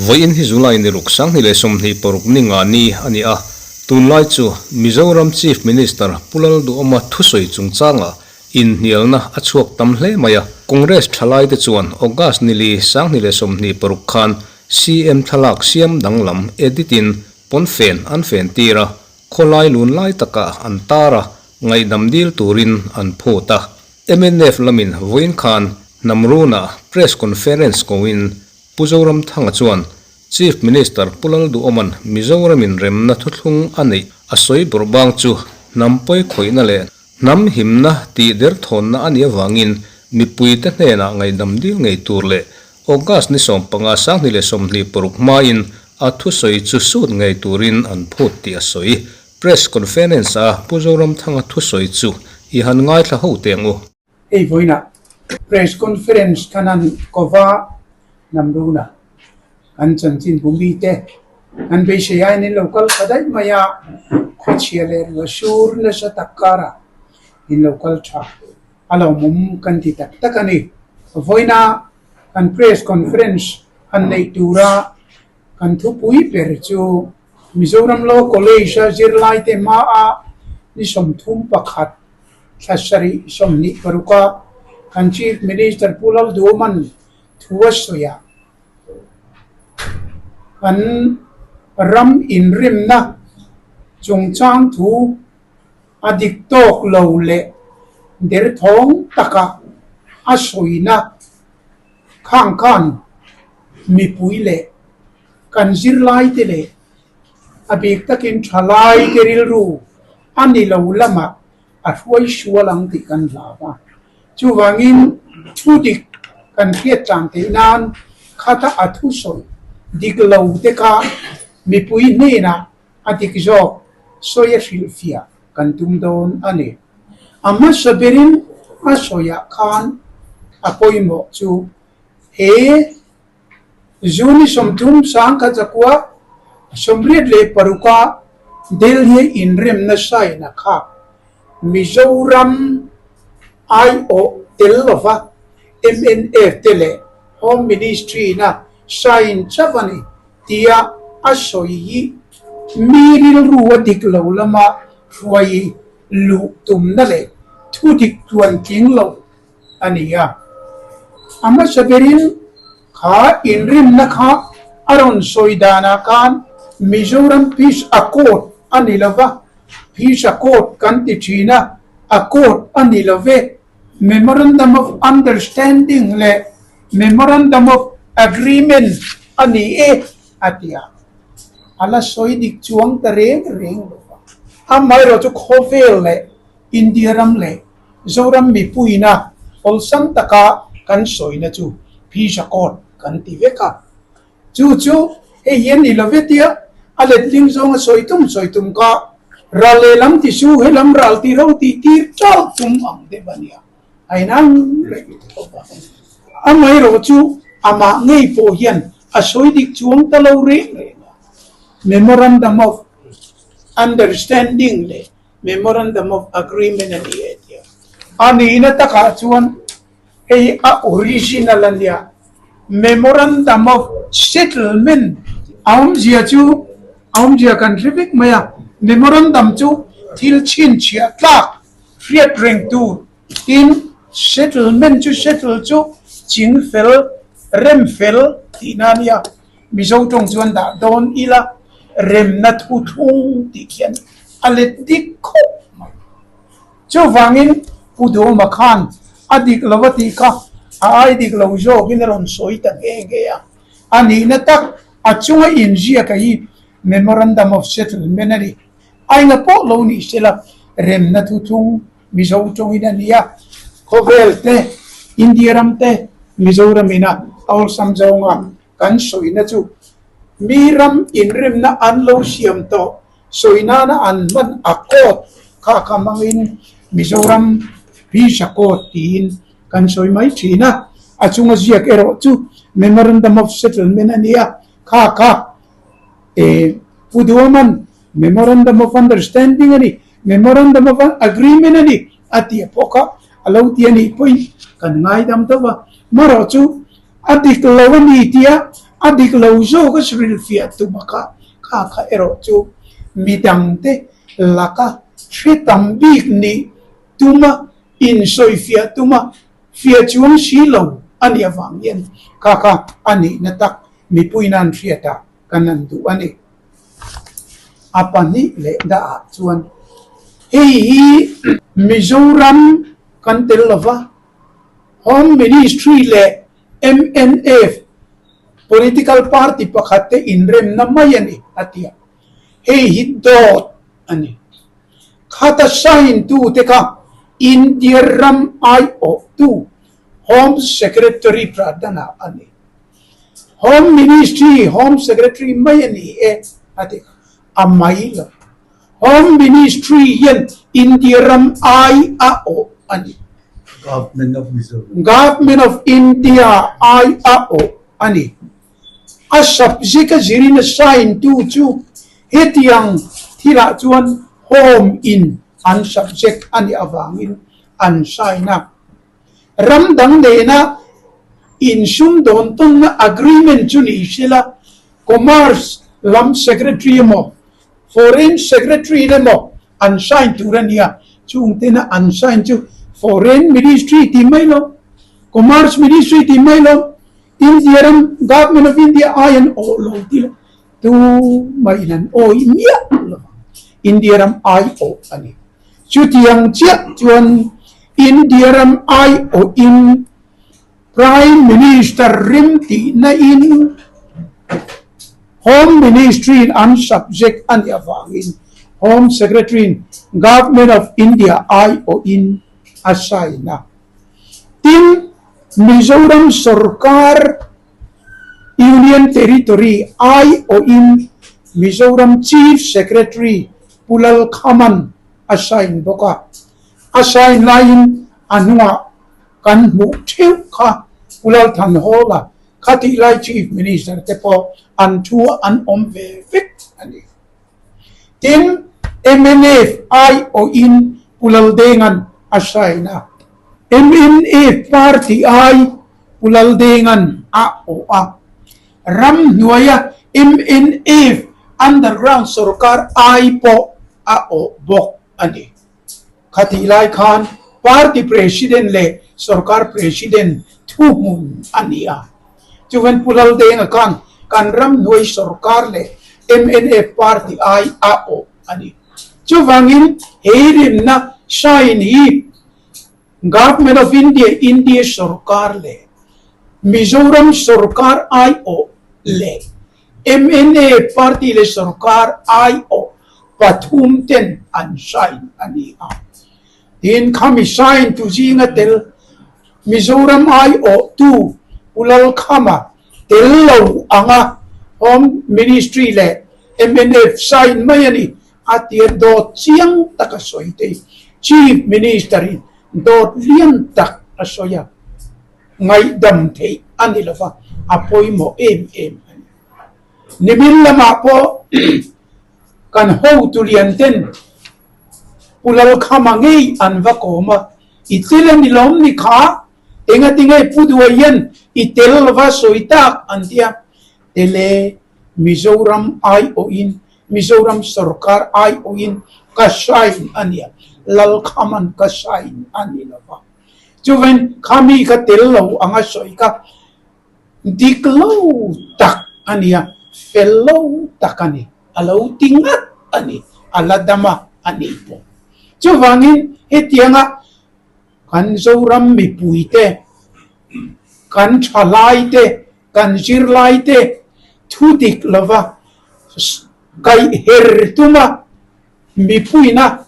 Vawiin hi July ni ruk 2026 ni nga ni a ni a, tunlai chu Mizoram Chief Minister Pu Lalduhawma thusawi chungchangah inhnialna a chhuak tam hle mai a. Congress thalaite chuan August nili 2026 khan CM thlalak siam danglam edit in pawnfen an fen tir a, khawlai lun lai takah an tar a, ngaihdam dil turin an phut a. Mnf lamin vawiin khan Hnamrunah Press Conference koin Pu Zoramthanga chuan Chief Minister Pu Lalduhawma'n Mizoramin remna thuthlung a neih a sawi bawrh bang chu hnam pawi khawihna leh hnam himna tih derthawnna a nih avangin mipuite hnenah ngaihdam dil ngei tur leh August ni 15 2026 hmain a thusawi chu sut ngei turin an phut tih a sawi. Press Conference a Pu Zoramthanga thusawi chu i han ngaithla ho teh ang u. Hei vawiinah Press Conference khan an kova Namruna kan chanchin bu mite kan beisei aiin in lo kal tha daih mai a, khawchhia leh rua sur nasa tak karah in lo kal tha a lawmawm kan ti tak tak a ni. Vawiina kan Press Conference han neih tura kan thupui ber chu Mizoram Law College-a zirlaite hmaa ni 31 thla sarih 26-a kan Chief Minister Pu Lalduhawma'n thu a sawi a, kan ram inrimna chungchang thu a dik tawk lo leh derthawng taka a sawina khang khan mipui leh kan zirlaite leh a bik takin thalaite rilru a ni lo lamah a hruai sual ang tih kan hlau a. Chuvangin thu dik kan hriat tlan theih nan khata a thusawi dik lo te kha mipui hnenah a dik zawk sawi a hrilhfiah kan tum dawn a ni. A hmasa berin a sawiah khan a pawimawh chu he June 30 1986-a Delhi inremna sign a kha Mizoram aiawh tel lova mnf te leh Home Ministry-na sign chauh a ni tia a sawi hi mi rilru a dik lo lama hruai luh tumna leh thu dik tluantling lo a ni a. A hmasa berin kha inrinna kha a rawn sawi danah khan Mizoram Peace Accord a ni lo va, Peace Accord kan ti thin a, Accord a ni lo ve. Memorandum of Understanding leh Memorandum of Agreement a ni e a ti a. A la sawi dik chuang ta reng reng lo va. Amaherawh chu khawvel leh India ram leh Zoram mipuina awlsam taka kan sawina chu Peace Accord kan ti vek a. Chu chu hei hian ni lo ve tia a letling zawnga sawi tum sawi tum ka ral lehlam ti su helam ral ti ro tih tir chauh tum ang deuh a nia. A inang reng tho a. Amaherawh chu amah ngei pawh hian a sawi dik chuang ta lo reng reng a. Memorandum of Understanding leh Memorandum of Agreement a ni e tia. A nihna takah chuan hei a original a nia. Memorandum of Settlement a awmzia chu a awmzia kan hre vek mai a. Memorandum chu thil chhinchhiah tlak hriat reng tur tin settlement chu settle chu ching fel, rem fel tihna a nia. Mizo tawng chuan dah dawn ila remna thu thlung tih khian a let dik khawp mai. Chuvangin Pu Duhawma khan a dik lo a tih kha a ai dik lo zawkin a rawn sawi ta nghe nghe a. A nihna tak a chunga inziaka hi Memorandum of Settlement a ni. Aina pawh lo nih sela remna thu thlung Mizo tawngin a ni a, khawvel te, India ram te, Mizoram ina a awlsam zawnga kan sawina chu mi ram inremna an lo siam tawh sawi nana an hman a court kha kha hmangin Mizoram Visa Court tiin kan sawi mai thin a, a chunga ziak erawh chu Memorandum of Settlement a ni a, kha kha e Pu Duaman Memorandum of Understanding a ni. Memorandum of Agreement a ni a tih pawh kha a lo ti a nih pawhin kan ngaidam deuh a. Marawh chu a dik lo a ni tia a dik lo zawk a hrilhfiah tum a kha kha kha erawh chu midangte laka hre tam bik nih tuma insawifiah tuma fiah chuang si lo a nih avang hian kha kha a nihna tak mipuiin an hriat a kan han duh a ni. A pahnih leh dah ah chuan hei hi Mizoram kan tel lo va, Home Ministry leh mnf political party pakhat te inremna mai a ni a ti a, hei hi dawt a ni. Khata sign tu te kha India ram aiawhtu Home Secretary Pradhan-a a ni. Home Ministry Home Secretary mai a ni e a ti a mai lo. Home Ministry hian India ram ai a awh a ni. Government of Mizoram. Government of India ai a awh a ni. A subject a zirin a sign tu chu hetiang thilah chuan Home in an subject a nih avangin an sign a. Ram dang nena insumdawn tawnna agreement chu ni sela, Commerce lam Secretary emaw, Foreign Secretary in emaw an sign tur a nia. Chung tena an sign chu Foreign Ministry tih mai lo, Commerce Ministry tih mai lo, India ram Government of India ai an awh lo ti lo, tu mah in an awih miah lo vang. India ram ai awh a ni. Chutiang chiah chuan India ram aiawhin Prime Minister rim tihna in Home Ministry in an subject a nih avangin Home Secretary in Government of India aiawhin a sign a. Tin, Mizoram sorkar Union Territory aiawhin Mizoram Chief Secretary Pu Lalkhaman a sign bawk a, a sign laiin a hnungah kan hmuh theuh kha Pu Lalthanhawla khatih lai Chief Minister te pawh an thu an awm ve vek a ni. Tin, mnf aiawhin Pu Laldenga'n a sign a, mnf party ai Pu Laldenga'n a awh a, Ramhnuaia mnf underground sorkar ai pawh a awh bawk a ni. Khatih lai khan party president leh sorkar president thuhmun a ni a. Chuvan Pu Laldenga khan kan ramhnuai sorkar leh mnf party ai a awh a ni. Chuvangin he rinna sign hi Government of India, India sorkar leh Mizoram sorkar aiawh leh mna party leh sorkar aiawh pathum ten an sign a ni a. Tin, khami sign tu zinga tel Mizoram aiawhtu Pu Lalkhama tel lo anga Home Ministry leh mnf sign mai a ni. A tia dawt chiang tak a sawi te Chief Minister in dawt lian tak a sawi a, ngaihdam theih a ni lova, a pawimawh em em a ni. Nimin lamah pawh kan hotu lian ten Pu Lalkhama ngei an va kawm a, I tel a ni lawm ni kha, engatinge Pu Duaian i tel lova sawi tak an ti a, Tele Mizoram aiawhin Mizoram sorkar aiawhin ka sign a nia, Lalkhaman ka sign a ni lo va. Chuvain khami ka tel lo anga sawi kha dik lo tak a nia, fel lo tak a ni, a lo ti ngat a ni, a la dam a a ni pawh. Chuvangin hetianga kan Zoram mipuite, kan thalaite, Kan zirlaite thu dik lova kaih her tuma mipuina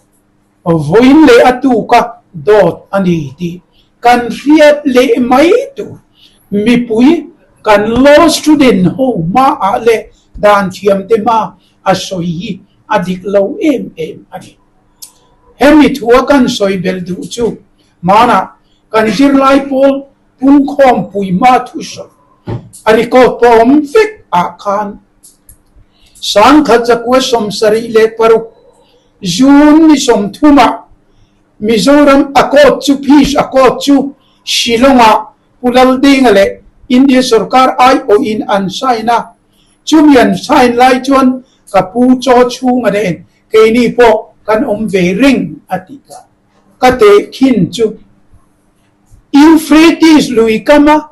vawiin leh a tuka dawt a ni tih kan hriat leh mai tur. Mipui kan law student ho hmaah leh dan thiamte hma a sawi hi a dik lo em em a ni. Hemi thua kan sawi belh duh chu hmanah kan zirlai pawl Pungkhawmpui hma thusawi a record pawh awm vek ah khan 1976 June ni 30 ah. Mizoram Accord chu Peace Accord chu Shillong-ah Pu Laldenga leh India sorkar aiawhin an sign a, chumi an sign lai chuan ka pu chaw chhunga nen keini pawh kan awm ve reng a ti ta. Ka tehkhin chu Euphrates lui kama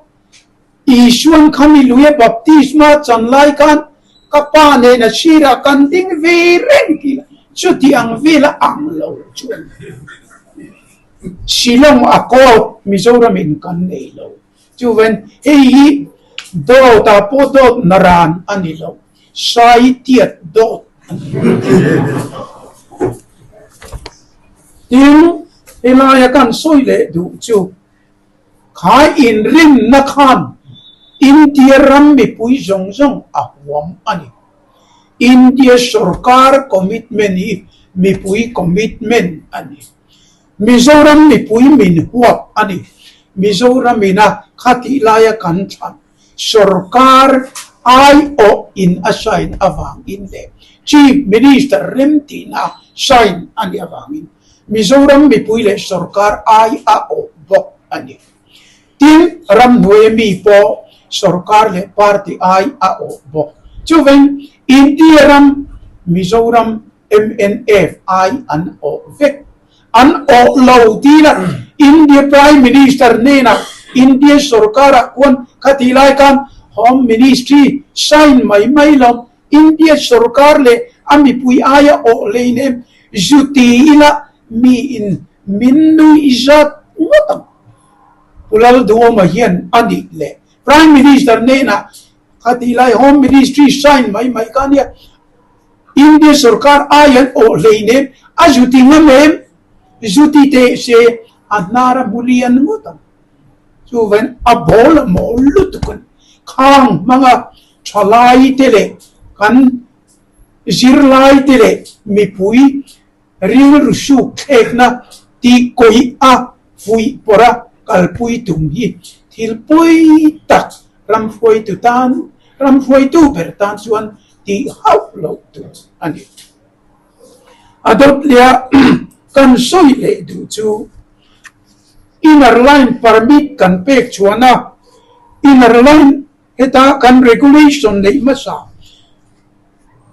Isuan khami luia baptisma chan lai khan ka pa nen a sirah kan ding ve reng tih chuti ang vela ang lo chu a ni. Shillong a court Mizoram in kan nei lo. Chuvan hei hi dawt ah pawh dawt naran a ni lo, sai tiat dawt a ni. Tin, helaia kan sawi leh duh chu Kha inrinna khan India ram mipui zawng zawng a huam a ni. India sorkar commitment hi mipui commitment a ni. Mizoram mipui min huap a ni. Mizoram ina khatih laia kan thlan sorkar aiawh in a sign avangin leh Chief Minister remtihna sign a nih avangin Mizoram mipui leh sorkar ai a awh bawk a ni. Tin, ramhnuaia mi pawh sorkar leh party ai a awh bawk. Chuveng, India ram, Mizoram mnf ai an awh vek. An awh lo tila India Prime Minister hnenah India sorkarah khuan khati lai khan Home Ministry sign mai mai lo India sorkar leh a mipui aia awh hlein em zu ti ila mi in min nuih zat ngawt ang. Pu Lalduhawma hian a nih leh Prime Minister hnenah kha tih lai Home Ministry sign mai mai kha ania India sorkar aia an awh hlein em a zu ti ngam em zu ti teh se a hnar a hmu lian ngawt ang. Chuvain a bawl a mawl lutuk a ni. Khang hmanga thalai te leh kan zirlai te leh mipui rilru suk thlekna tih kawih a fuih pawrh a kalpui tum hi thil pawi tak ramhruaitu tan ramhruaitu ber tan chuan tih hauh loh tur a ni. A dawt leh a kan sawi leh duh chu Inner Line Permit kan pek chhuan a, Inner Line heta kan regulation neih hmasa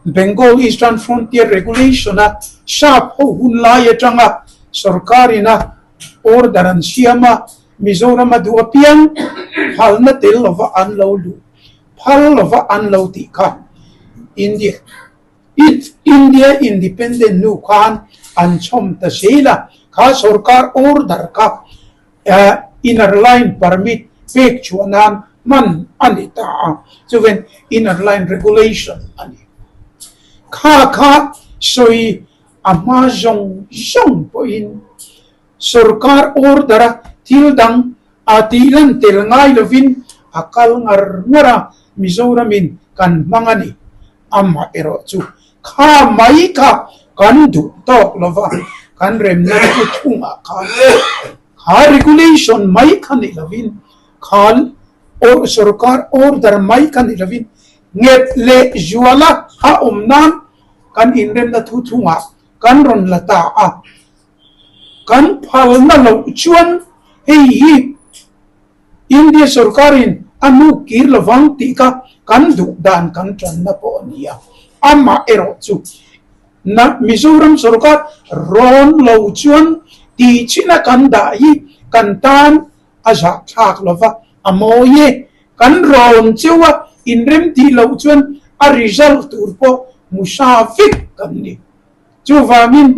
Bengal Eastern Frontier Regulation a sap ho hun lai atanga sorkar ina order an siam a, Mizoram a duh apiang phalna tel lova an lo luh phal lova an lo tih kha India India Independent nu khan an chhawm ta zel a, kha sorkar order kha Inner Line Permit pek chhuah nan hman a ni ta a, chuven Inner Line Regulation a ni. Kha kha sawi a hma zawng zawng pawhin sorkar order a thil dang a tih lan tel ngai lovin a kal ngar ngar a, Mizoramin kan hmang a ni. Amah erawh chu kha mai kha kan duh tawk lo va, kan remna thu thungah khan kha regulation mai kha ni lovin, kha sorkar order mai kha ni lovin nghet leh zuala a awm nan kan inremna thu thungah kan rawn la ta a. Kan phalna loh chuan hei hi India sorkarin a hnuk kir lovang tih kha kan duh dan kan tanna pawh a ni a. Amah erawh chu na Mizoram sorkar rawn lo chuan tih china kan dah hi kan tan a zahthlak lova a mawi e. Kan rawn cheu a inrem tih loh chuan a result tur pawh hmu sa vek kan ni. Chuvangin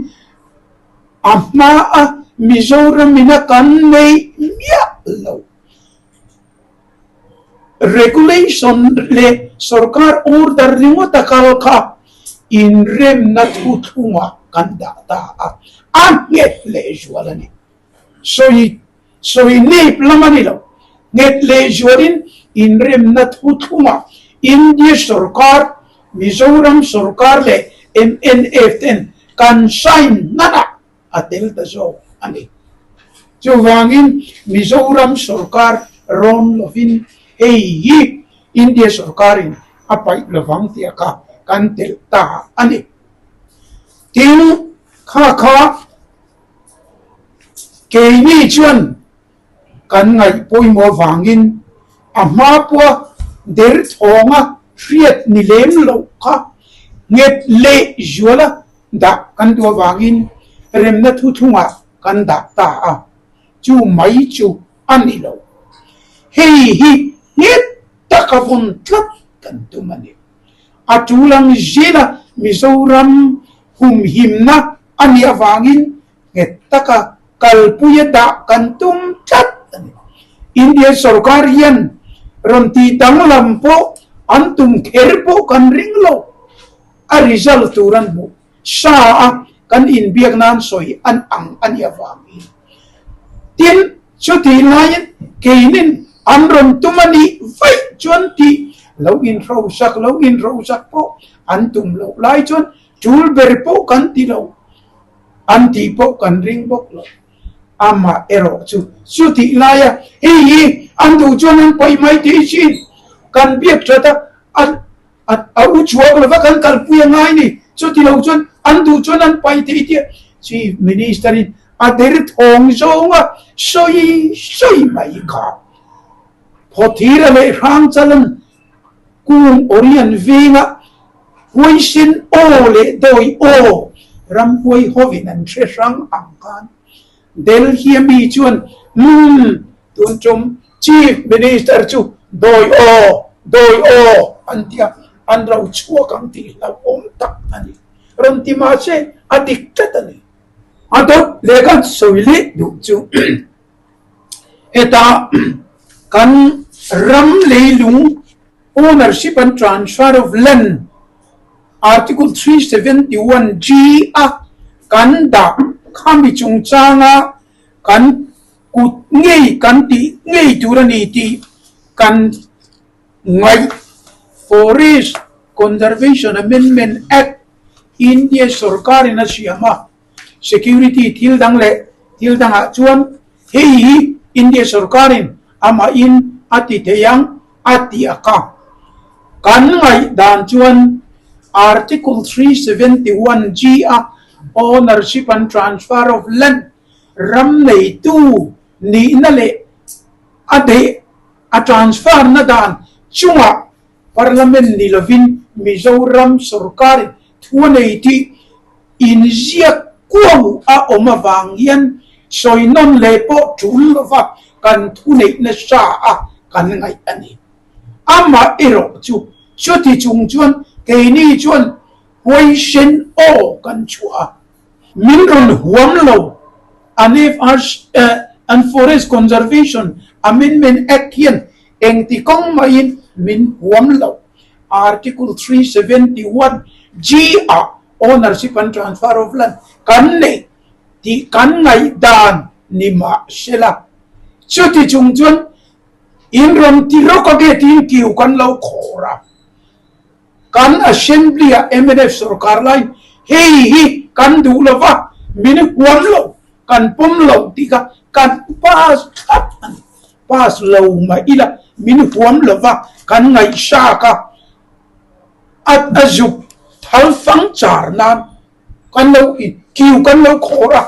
a hmaa Mizoram ina kan neih miah lo regulation leh sorkar order ringawt a kal kha inremna thuthlungah kan dah ta a, a nghet lehzual a ni. Sawi sawi nep lam a ni lo. Nghet lehzualin inremna thuthlungah India sorkar, Mizoram sorkar leh mnf ten kan sign hmanah a tel ta zawk a ni. Chuvangin Mizoram sorkar rawn lovin hei hi India sorkarin a paih lovang tih a kha kan telh ta a ni. Tin, kha kha. Keini chuan kan ngaih pawimawh avangin a hma pawha derthawnga hriat ni lem loh kha nghet leh zuala dah kan duh avangin remna thuthlungah kan dah ta a, chu mai chu a ni lo. Hei hi nghet taka vawn tlat kan tum a ni. A tul ang zela Mizoram humhimna a nih avangin nghet taka kalpuia dah kan tum tlat a ni. India sorkar hian rawn tih danglam pawh an tum kher pawh kan ring lo. A result tur an hmuh sa a kan inbiak nan sawi an ang a nih avangin. Tin, chutih laiin keinin an rawn tum a nih vaih chuan tih lo inhrosak lo inhrosak pawh an tum loh lai chuan tul ber pawh kan ti lo. An tih pawh kan ring bawk lo. Amah erawh chu chutih laia hei hi an duh chuan an paih mai tih chin kan biak that a, a a u chhuak lova kan kalpui a ngai ni. Chuti lo chuan an duh chuan an paih thei tia Chief Minister in a der thawng zawnga sawi sawi mai kha. Phawthira leh Hrangchalan Kung Orion venga huaisen aw leh dawi aw ramhuai hovin an hre hrang ang khan Delhi a mi chuan umm tun tum Chief Minister chu dawi aw dawi aw an ti a, an ro chhuak ang tih hlauhawm tak a ni. Rawn ti mahse a dik tlat a ni. A dawt leh kan sawi leh duh chu. Heta kan ram leilung Ownership and Transfer of Land Article 371 G a kan dah khami chungchanga kan kut ngei kan tih ngei tur a ni tih kan ngaih Forest Conservation Amendment Act India sorkarin a siam a. Security thil dang leh thil dangah chuan hei hi India sorkarin amahin a ti thei ang a ti a ka. Kan ngaihdan chuan Article 371 G a Ownership and Transfer of Land ram neitu nihna leh a deh a transfer na dan chungah Parliament ni lovin Mizoram sorkarin thu a nei tih inziak kuau a awm avang hian sawi nawn leh pawh tul lova kan thuneih nasa a kan ngaih a ni. Amah erawh chu chuti chung chuan keini chuan huaisen aw kan chhuah a. Min rawn huam lo an an Forest Conservation Amendment Act hian engti kawng mahin min huam lo. Article 371 G ah Ownership and Transfer of Land kan nei tih kan ngaihdan ni mah sela. Chuti chung chuan in rawn ti rawk a ge tiin kiu kan lo khawr a. Kan Assembly ah mnf sorkar lai hei hi kan duh lo va, min huam lo, kan pawm lo tih kha kan pass thlap a ni. Pass lo mah ila min huam lo va, kan ngaihsak a, a a zuk thal fang char nan kan lo kiu kan lo khawr a,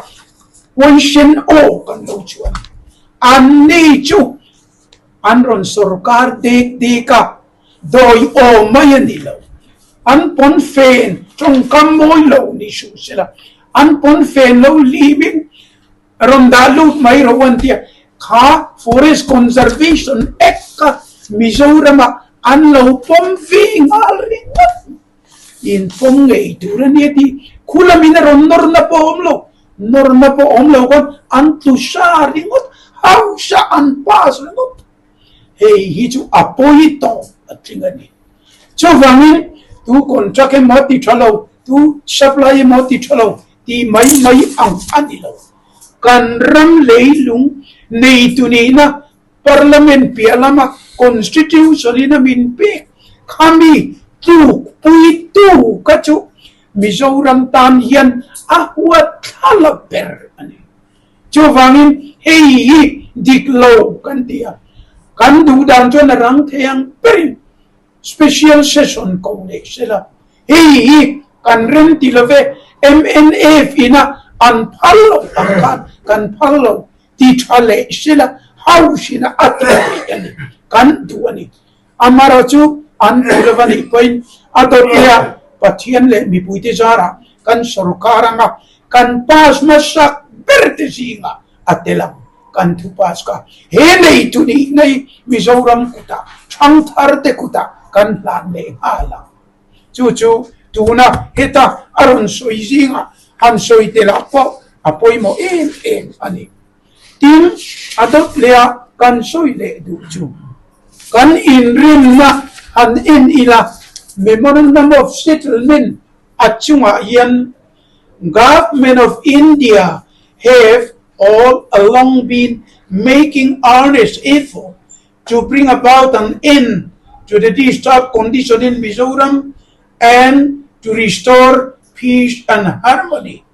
huaisen aw kan lo chuan an ni chu an rawn sorkar dek dek a. Dawi aw mai a ni lo. An pawn fen tawngkam mawi lo ni suh se la, an pawn fen lo limin rawn dah lut mai rawh an ti a, kha Forest Conservation Act kha Mizoramah an lo pawm ve nghal ringawt. In pawm ngei tur a nia tih khulamin a rawn nawrna pawh a awm lo. Nawrna pawh a awm lo khan an tlu sa ringawt, hausa an pass ringawt. Hei hi chu a pawi tawp a tling a ni. Chuvangin tu contract emaw ti tha lo, tu supply emaw ti tha lo tih mai mai ang a ni lo. Kan ram leilung neitu nihna Parliament piah lama Constitution in a min pek khami tlukpuitu kha chu Mizoram tan hian a huatthlala ber a ni. Chuvangin hei hi dik lo kan ti a, kan duh dan chuan a rang thei ang berin special session ko leh sela, hei hi kan rem ti lo ve, mnf ina an phal lo ang khan kan phal lo. Ti tha leh sela house in a ti theih a ni. Kan duh a ni. Amara chu an duh lova nih pawhin a dawt leh a Pathian leh mipuite zarah kan sorkar anga kan pass hmasak ber te zingah a tel ang. Kan thu pass kha he neitu nihna hi Mizoram kutah thangthar te kutah kan hlan leh nghal ang. Chu chu tuna heta a rawn sawi zingah han sawi telah pawh a pawimawh em em a ni. Tin, a dawt leh a kan sawi leh duh chu kan inrinna han en ila, Memorandum of Settlement a chungah hian Government of India have all along been making earnest effort to bring about an end to the disturbed condition in Mizoram and to restore peace and harmony.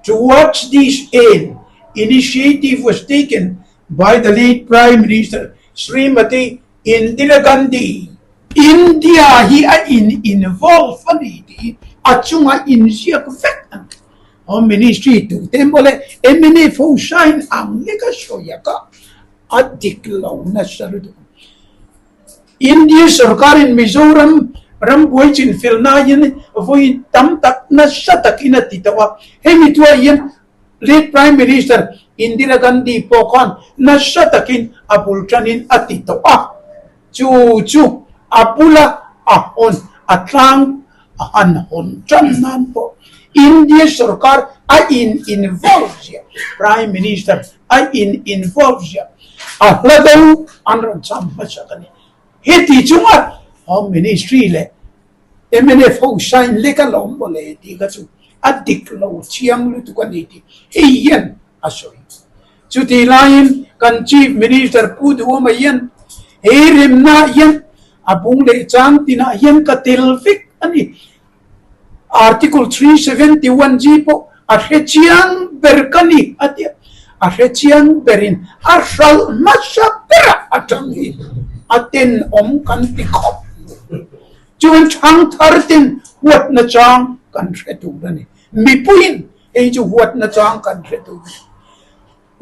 Towards this end, initiative was taken by the late Prime Minister Srimati Indira Gandhi. India hi a in involve a ni tih hi a chunga inziak vek a ni. Home Ministry tute emaw leh mnf ho sign ang leka sawi a kah a dik lo nasa lutuk. India sorkarin Mizoram rambuai chinfel nain vawi tam tak nasa takin a ti tawh a, hemi tuah hian late Prime Minister Indira Gandhi pawh khan nasa takin a bul tanin a ti tawh a, chu chu a bula a hawn a tlang a han hawn tan nan pawh India sorkar a in involve ziah, Prime Minister a in involve ziah, a hla do an rawn cham hmasak a ni. Heti chunga Home Ministry leh mnf ho sign lek a lawm maw le tih kha chu a dik lo chiang lutuk a ni tih hei hian a sawi. Chutih laiin kan Chief Minister Pu Duhawma hian he remnaah hian a bung leh chang tinah hian ka tel vek a ni. Article 371 G pawh a hre chiang ber ka ni a ti a, a hre chiang berin a hralh hmasa berah a tang hi a tenawm kan ti khawp mai. Chuan thangthar ten huatna chang kan hre tur a ni. Mipuiin Hei chu huatna chang kan hre tur a ni.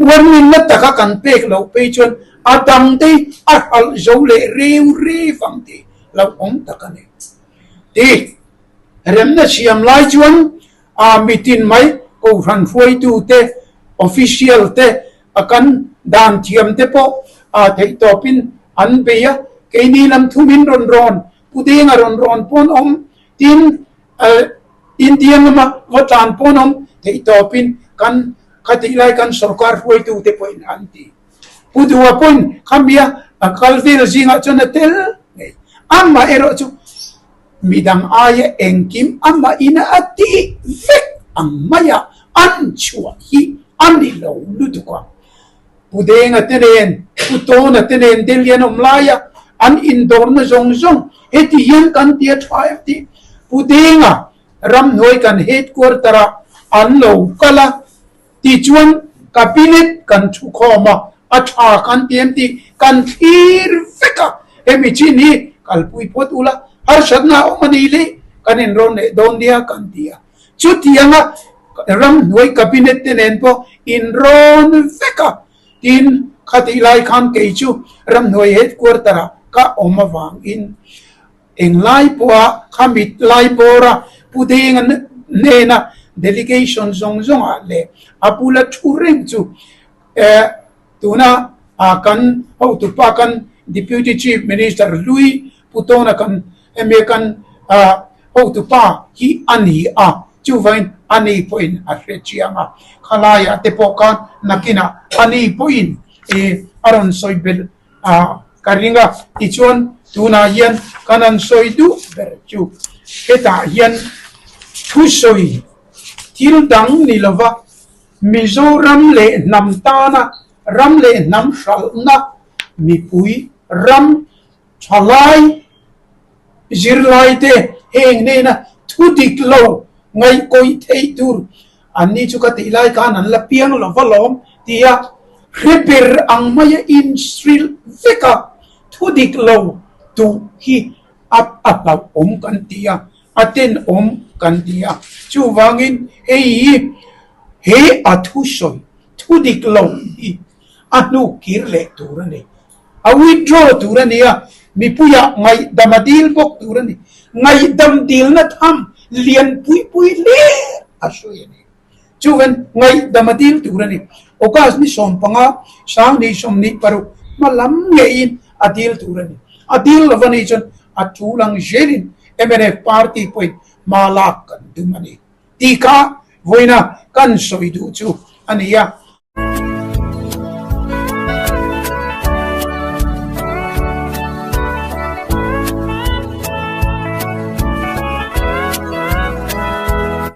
Uarnginna taka kan pek loh phei chuan a dangte hi a hralh zo leh reu reu ang tih lo awm tak a ni. Ti remna siam lai chuan a mitin mai Kohhran hruaitute, official te, a kan dan thiam te pawh a theihtawpin an bei a, keini lam thumin rawn rawn, puding a rawn rawn pawn awm, tin India lama va tlan pawn awm theih tawpin kan khatih lai kan sorkar hruaitute pawhin an ti. Pu Duha pawhin khamia a kal vel zingah chuan a tel ngei. Amah erawh chu midang aia engkim amah ina a tih vek ang maia an chhuah hi a ni lo lutuk a. Pu Denga te nen, Pu Tawna te nen Delhi an awm laia an indawrna zawng zawng heti hian kan ti a tha em tih Pu Denga ramhnuai kan headquarter ah an lo kal a tichuan cabinet kan thu khawm a, a tha kan ti em tih kan thlir vek a, hemi chin hi kalpui phawt ula harsatna a awm a ni le kan inrawn leh dawn nia kan ti a. Chutianga ramhnuai cabinet te nen pawh inrawn vek a, tin khatih lai khan kei chu ramhnuai headquarter ah ka awm avangin englai pawha khamit lai bawra Pu Denga hnena delegation zawng zawngah leh a bula thu reng chu tuna kan hotupa kan Deputy Chief Minister Hlui Pu Tawna kan hemi kan hotupa hi a ni a, chuvangin a ni pawhin a hre chiang a, khalaiah te pawh khan nakinah a ni pawhin a rawn sawi belh a ka ring a, tichuan tunah hian kan han sawi duh ber chu hetah hian thusawi thil dang ni lova Mizoram leh hnam tana ram leh hnam hralhna mipui ram Thalai zirlaite heng nena thu dik lo ngaihkawih theih tur an ni chu ka tih lai khan an la piang lo va lawm tia hre ber ang maia inhrilh vek a, thu dik lo duh hi a a hlauhawm kan ti a, a tenawm kan ti a. Chuvangin hei hi he a thusawi thu dik lo hi. A hnuk kir leh tur a ni. A withdraw tur a ni a, mipuiah ngaihdam a dil bawk tur a ni. Ngaihdam dilna tham lian pui pui hle a sawi a ni. Chuvan ngaihdam a dil tur a ni. August ni 15, 2026 hma lam ngeiin a dil tur a ni. A dil lova nih chuan a tul ang zelin mnf party pawhin hma lak kan tum a ni. Tih kha vawiina kan sawi duh chu a ni a.